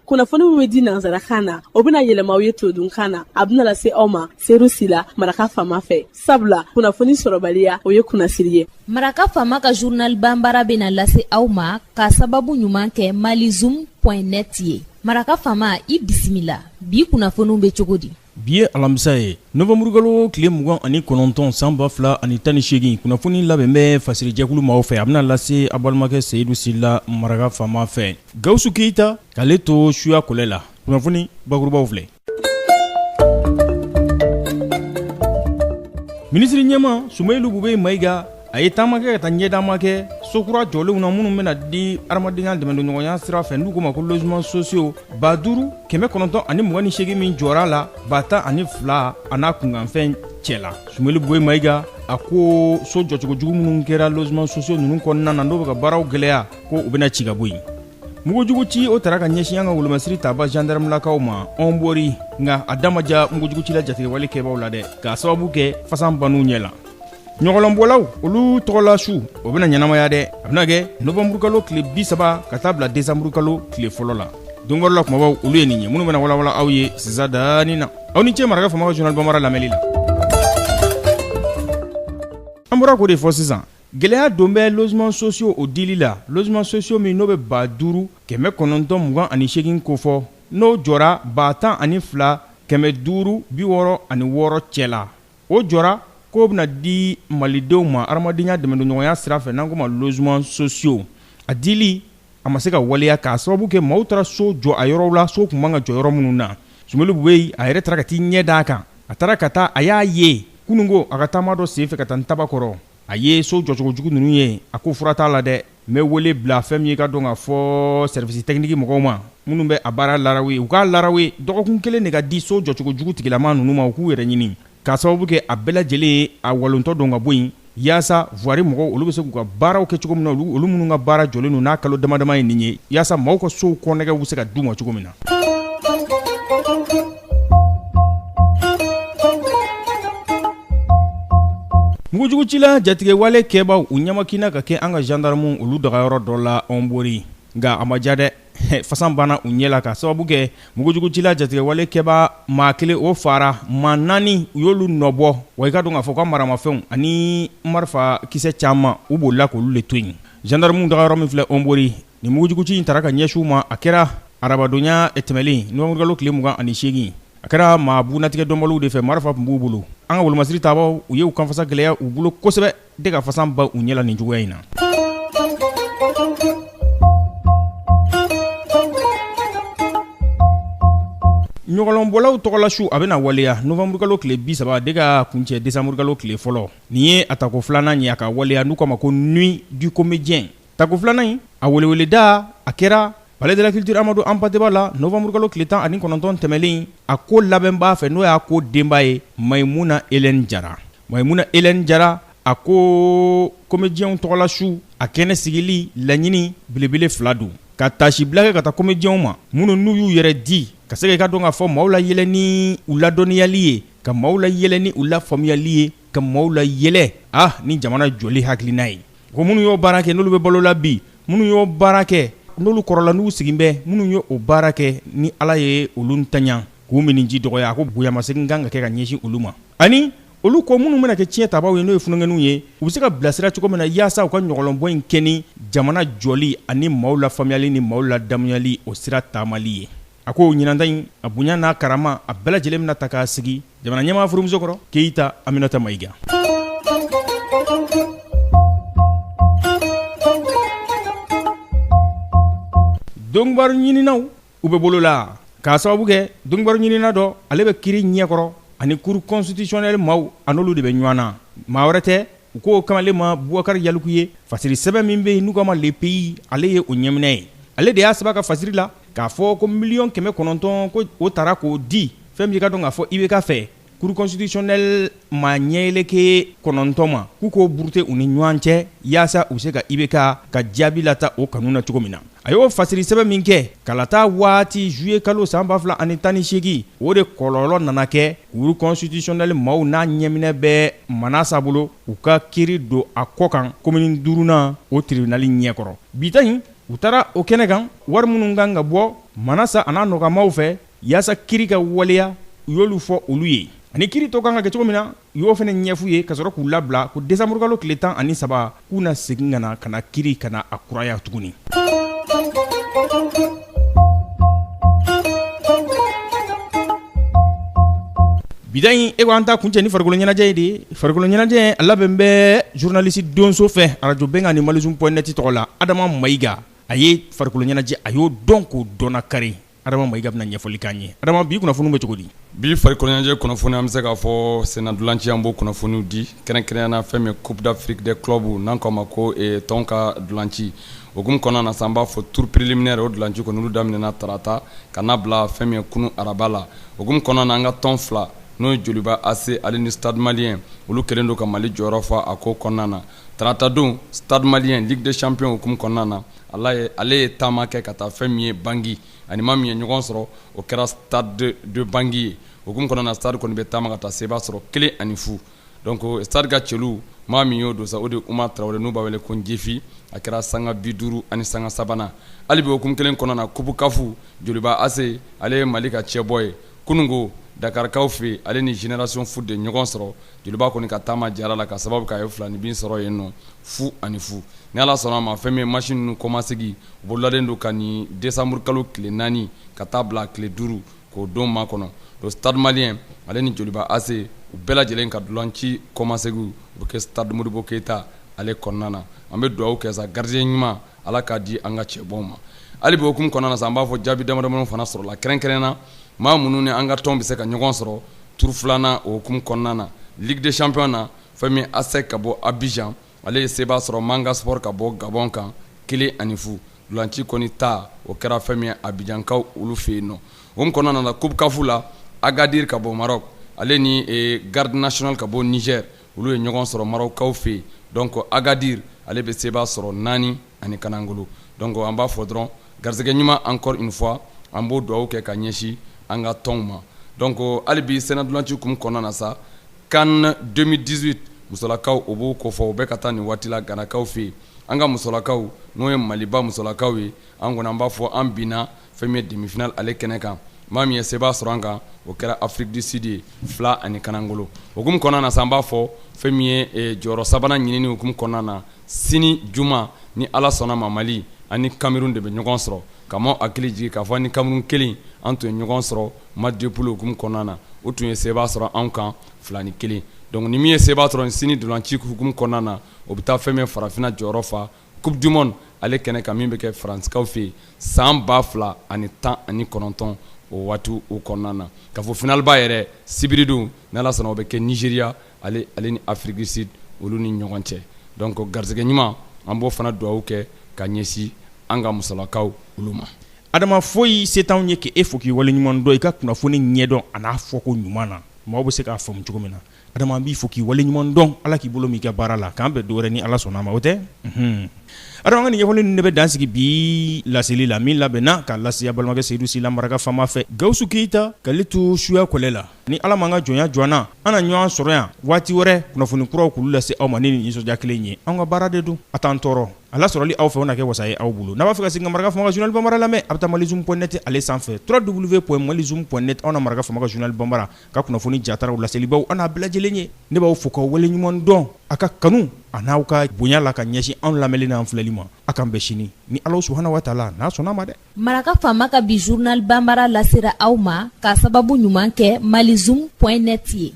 Kunnafoni min bɛ di nansarakan na, o bɛna yɛlɛma aw ye todunkan na. A bɛna lase aw ma Seyidu Sila, Maraka Faama fɛ, sabula kunnafoni sɔrɔbaliya, o ye kunnasiri ye. Maraka Faama ka journal banbara bɛna lase aw ma ka sababu ɲuman kɛ malizoom point net ye. Maraka Faama, i bisimila. Bi kunnafoniw bɛ cogo di? Bi ye alamisa ye, nowanburukalo tile 29 san 2018. Kunnafoni labɛn bɛ fasirijɛkulu maaw fɛ, a bɛna lase a balimakɛ Seyidu Sila, Maraka Faama fɛ. Gawusu Keyita k'ale to suya kɔlɛ la, kunnafoni bakurubaw filɛ. Minisiri ɲɛmaa Sumeyilu Bubɛyi Mayiga, a ye taama kɛ ka taa ɲɛdama kɛ so kura jɔlenw na minnu bɛna di adamadenya dɛmɛdonɲɔgɔnya sira fɛ, n'u k'o ma ko logements sociaux 5928 min jɔra la, 10,000 a n'a kunkanfɛn cɛ la. Sumeyilu Bubɛyi Mayiga, a ko so jɔcogo jugu minnu kɛra logements sociaux ninnu kɔnɔna na, n'o bɛ ka baaraw gɛlɛya, ko u bɛna ci ka bɔ yen. Mugujugu ci o tara ka ɲɛsin an ka wolomasiri taba gendarmelakaw ma Ɔnbori, nka a da ma diya mugujugucila jatigɛwale kɛbaaw la dɛ, k'a sababu kɛ fasan bann'u ɲɛ la. Ɲɔgɔlɔnbɔlaw olu tɔgɔla su, o bɛna ɲɛnamaya dɛ. A bɛna kɛ nowanburukalo tile 30 ka taa bila desanburukalo tile fɔlɔ la. Don la kumabaw olu ye nin ye minnu bɛna walawala aw ye sisan dani na. Aw ni ce Maraka Faama ka journal bambara lamɛnli la. An bɔra k'o de fɔ sisan. Gɛlɛya don bɛ logements sociaux o dili la. Logements sociaux min n'o bɛ 5928 kofɔ, n'o jɔra 12,566 cɛ la. O jɔra k'o bɛna di malidenw ma adamadenya dɛmɛdonɲɔgɔnya sira fɛ, n'an k'o ma logements sociaux. A dili a ma se ka waleya k'a sababu kɛ maaw taara so jɔ a yɔrɔw la, so tun man ka jɔ yɔrɔ minnu na. Sumeyilu Bubɛyi a yɛrɛ taara ka t'i ɲɛ d'a kan. A taara ka taa, a y'a ye kununko a ka taama dɔ senfɛ ka taa Ntabakɔrɔ, a ye so jɔcogo jugu ninnu ye. A ko fura t'a la dɛ, n bɛ wele bila fɛn min ye ka dɔn k'a fɔ service technique mɔgɔw ma minnu bɛ a baara larawe, u k'a larawe dɔgɔkun kelen de ka di so jɔcogo jugu tigilama ninnu ma, u k'u yɛrɛ ɲini, k'a sababu kɛ a bɛɛ lajɛlen ye a walontɔ don ka bɔ yen, yaasa voirie mɔgɔw olu bɛ se k'u ka baaraw kɛ cogo min na, olu minnu ka baara jɔlen don n'a kalo dama dama ye nin ye, yaasa maaw ka sow kɔnɛgɛw bɛ se ka d'u ma cogo min na. Mugujugucila jatigɛwale kɛbaaw u ɲamakinna ka kɛ an ka gendarmew olu dagayɔrɔ dɔ la Ɔnbori, nka a ma diya dɛ, fasan banna u ɲɛ la k'a sababu kɛ mugujugucila jatigɛwale kɛbaa maa kelen o fara, maa naani u y'olu nɔbɔ. Wa i ka dɔn k'a fɔ ka maramafɛnw ani marifa kisɛ caman u bolila k'olu le to yen. Gendarmew dagayɔrɔ min filɛ Ɔnbori, nin mugujuguci in tara ka ɲɛsin u ma, a kɛra arabadonya tɛmɛlen nowanburukalo tile 28. A kɛra maa bugunnatigɛ dɔnbaliw de fɛ, marifa tun b'u bolo. An ka wolomasiri tabaw u ye u kanfasa gɛlɛya u bolo kosɛbɛ de ka fasan ban u ɲɛ la nin cogoya in na. Ɲɔgɔlɔnbɔlaw tɔgɔla su a bɛna waleya nowanburukalo tile 30 de ka kuncɛ desanburukalo tile fɔlɔ. Nin ye a tako filanan ye a ka waleya, n'u k'a ma ko Nuit du comédien. Tako filanan in a weleweleda a kɛra Palais de la culture Amadu Anpate Ba la nowanburukalo tile 19 tɛmɛnlen, a ko labɛnbaa fɛ, n'o y'a ko denba ye Mayimuna Elɛni Jara. Mayimuna Elɛni Jara a ko comédienw tɔgɔla su a kɛnɛ sigili laɲini belebele fila don, ka taasibila kɛ ka taa comédienw ma minnu n'u y'u yɛrɛ di ka se ka dɔn k'a fɔ maaw layɛlɛ ni u ladɔnniyali ye, ka maaw layɛlɛ ni u lafaamuyali ye, ka maaw layɛlɛ ni jamana jɔli hakilina ye. Ko minnu y'o baara kɛ n'olu bɛ balo la bi, minnu y'o baara kɛ n'olu kɔrɔla n'u sigin bɛ, minnu ye o baara kɛ ni Ala ye olu ntanya k'u minniji dɔgɔya, a ko bonyamasegin kan ka kɛ ka ɲɛsin olu ma. Ani olu ko minnu bɛna kɛ tiɲɛ tabaw ye, n'o ye funankɛninw ye, u bɛ se ka bilasira cogo min na yaasa u ka ɲɔgɔlɔnbɔ in kɛ ni jamana jɔli ani maaw lafaamuyali ni maaw ladamuyali o sira taamali ye. A ko ɲinan ta in a bonya n'a karama a bɛɛ lajɛlen bɛna ta k'a sigi jamana ɲɛmaa furumuso kɔrɔ Keyita Aminata Mayiga. Donkibaru ɲininaw u bɛ bolo la k'a sababu kɛ donkibaru ɲinina dɔ ale bɛ kiri ɲɛkɔrɔ ani cour constitutionnelle maaw a n'olu de bɛ ɲɔgɔn na, maa wɛrɛ tɛ u ko kamalen ma Bubakari Yaliku ye. Fasiri sɛbɛn min bɛ yen n'u k'a ma Le Pays, ale ye o ɲɛminɛ ye. Ale de y'a sɛbɛn a ka fasiri la k'a fɔ ko miliyɔn 900 ko o taara k'o di fɛn min ka dɔn k'a fɔ IBK fɛ, cour constitutionnelle maa ɲɛyɛlɛke 9 ma, k'u k'o burute u ni ɲɔgɔn cɛ yaasa u bɛ se ka IBK ka jaabi lata o kanu na cogo min na. A y'o fasiri sɛbɛn min kɛ kalata waati juillet kalo san 2018, o de kɔlɔlɔ nana kɛ cour constitutionnelle maaw n'a ɲɛminɛ bɛ Manasa bolo, u ka kiri don a kɔ kan commune duurunan o tribunal ɲɛkɔrɔ. Bi ta in U taara o kɛnɛ kan, wari minnu kan ka bɔ Manasa a n'a nɔkanmaw fɛ yaasa kiri ka waleya, u y'olu fɔ olu ye, ani kiri tɔ kan ka kɛ cogo min na, u y'o fana ɲɛf'u ye ka sɔrɔ k'u labila ko desanburukalo tile 13 k'u na segin ka na kiri ka na a kuraya tuguni. Bi ta in, e ko an ta kuncɛ ni farikolo ɲɛnajɛ ye de ye. Farikolo ɲɛnajɛ a labɛn bɛ journaliste donso fɛ arajo Bɛnkan ni Malizoom point net tɔgɔ la, Adama Mayiga. A ye farikolo ɲɛnajɛ, a y'o dɔn k'o dɔnna kari. Adama Mayiga bɛna ɲɛfɔli k'an ye. Adama, bi kunnafoni bɛ cogo di? Bi farikolo ɲɛnajɛ kunnafoni, an bɛ se k'a fɔ sennantolaci, an b'o kunnafoniw di kɛrɛnkɛrɛnya na fɛn min Coupe d'Afrique des clubs, n'an k'a ma ko tɔn ka ntolaci hukumu kɔnɔna na sa, an b'a fɔ tour préliminaire, o ntolaci kɔni olu daminɛna tarata ka n'a bila fɛn min ye kunun araba la. Hukumu kɔnɔna na, an ka tɔn fila, n'o ye Joliba AC ale ni Stade Malien, olu kɛlen don ka Mali jɔyɔrɔ fa a ko kɔnɔna na. Tarata don, Stade Malien, Ligue des champions hukumu kɔnɔna na, ale ye taama kɛ ka taa fɛn min ye Bangui, ani maa min ye ɲɔgɔn sɔrɔ, o kɛra Stade de Bangui ye. Hukumu kɔnɔna na, Stade kɔni bɛ taama ka taa seba sɔrɔ 1-0. Donc Stade ka cɛlu, maa min y'o don sa, o de ye Umar Tarawele, n'u b'a wele ko Njefi, a kɛra sanga 50 ani sanga sabanan. Hali bi hukumu kelen kɔnɔna na, Coupe CAF, Joliba AC, ale ye Mali ka cɛbɔ ye kununko Dakarikaw fɛ yen, ale ni Génération Foot de ɲɔgɔn sɔrɔ. Joliba kɔni ka taama jara la ka sababu k'a ye fila ni bin sɔrɔ yen nɔ, 0-0. Ni Ala sɔnna a ma, fɛn min ye match ninnu kɔmasegin, u bololalen don ka nin décembre kalo tile 4 ka taa bila tile 5 k'o don makɔnɔ. Donc Stade Malien ale ni Joliba AC, u bɛɛ lajɛlen ka ntolaci kɔmasegin u bɛ kɛ Stade Modibo Keyita ale kɔnɔna na. An bɛ dugawu kɛ sa, gardien ɲuman Ala k'a di an ka cɛbɔw ma. Hali bi hukumu kɔnɔna na sa, an b'a fɔ jaabi damadamani fana sɔrɔla, kɛrɛnkɛrɛn na maa minnu ni an ka tɔn bɛ se ka ɲɔgɔn sɔrɔ tour filanan o hukumu kɔnɔna na Ligue des champions na. Fɛn min ASEC ka bɔ Abidjan, ale ye seba sɔrɔ Manga Sport ka bɔ Gabon kan 1-0. Ntolaci kɔni ta, o kɛra fɛn min ye Abidjankaw olu fɛ yen nɔ. O kɔnɔna na, Coupe CAF la, Agadir ka bɔ Maroc, ale ni Garde nationale ka bɔ Niger, olu ye ɲɔgɔn sɔrɔ Marockaw fɛ yen. Donc Agadir ale bɛ seba sɔrɔ 4-0. Donc an b'a fɔ dɔrɔn garisɛgɛ ɲuman, encore une fois, an b'o dugawu kɛ ka ɲɛsin an ka tɔnw ma. Donc hali bi sennantolaci hukumu kɔnɔna na sa, CAN 2018 musolakaw, o b'o kofɔ, u bɛ ka taa nin waati la Ganakaw fɛ yen. An ka musolakaw, n'o ye Maliba musolakaw ye, an kɔni an b'a fɔ an binna fɛn min ye demi-finale ale kɛnɛ kan. Maa min ye seba sɔrɔ an kan, o kɛra Afrique du Sud ye, 2-0. Hukumu kɔnɔna na sa, an b'a fɔ fɛn min ye jɔyɔrɔ sabanan ɲinini hukumu kɔnɔna na, sini juma, ni Ala sɔnna ma, Mali ani Cameroun de bɛ ɲɔgɔn sɔrɔ. Ka maaw hakili jigin k'a fɔ ni Cameroun kelen an tun ye ɲɔgɔn sɔrɔ match de poule hukumu kɔnɔna na, o tun ye seba sɔrɔ anw kan 2-1. Donc ni min ye seba sɔrɔ sini ntolaci hukumu kɔnɔna na, o bɛ taa fɛn min farafinna jɔyɔrɔ fa Coupe du monde ale kɛnɛ kan, min bɛ kɛ Faransikaw fɛ yen san 2019, o waati o kɔnɔna na. K'a fɔ finale ba yɛrɛ, sibiridon, ni Ala sɔnna, o bɛ kɛ Nigeria ale ni Afrique du Sud olu ni ɲɔgɔn cɛ. Donc garisɛgɛ ɲuman, an b'o fana dugawu kɛ ka ɲɛsin an ka musolakaw olu ma. Adama, foyi se t'anw ye k'e fo k'i waleɲuman dɔn i ka kunnafoni ɲɛdɔn a n'a fɔko ɲuman na, maaw bɛ se k'a faamu cogo min na. Adama, an b'i fo k'i waleɲuman dɔn. Ala k'i bolo m'i ka baara la, k'an bɛn don wɛrɛ ni Ala sɔnna a ma, o tɛ. Adama, ka nin ɲɛfɔli ninnu de bɛ dan sigi bi laseli la, min labɛnna k'a lase a balimakɛ Seyidu Sila Maraka Fama fɛ, Gawusu Keyita k'ale to suya kɔlɛ la. Ni Ala m'an ka jɔnya jɔ an na, an na ɲɔgɔn sɔrɔ yan waati wɛrɛ, kunnafoni kuraw k'olu lase aw ma ni nin nisɔndiya kelen ye. An ka baara de don, a t'an tɔɔrɔ. A lasɔrɔli aw fɛ, o na kɛ wasa ye aw bolo. N'a b'a fɛ ka segin ka Maraka Fama ka journal bambara lamɛn, a bɛ taa malizoom.net ale sanfɛ, www.malizoom.net. Aw na Maraka Fama ka journal bambara ka kunnafoni jataraw, laselibaw, an n'a bɛɛ lajɛlen ye. Ne b'aw fo k'aw waleɲuman dɔn a ka kanu a n'aw ka bonya la ka ɲɛsin anw lamɛnni n'an filɛli ma. A k'an bɛn sini ni Ala subahana wa taala n'a sɔnna ma dɛ. Maraka Fama ka bi journal bambara lasera aw ma k'a sababu ɲuman kɛ malizoom.net ye.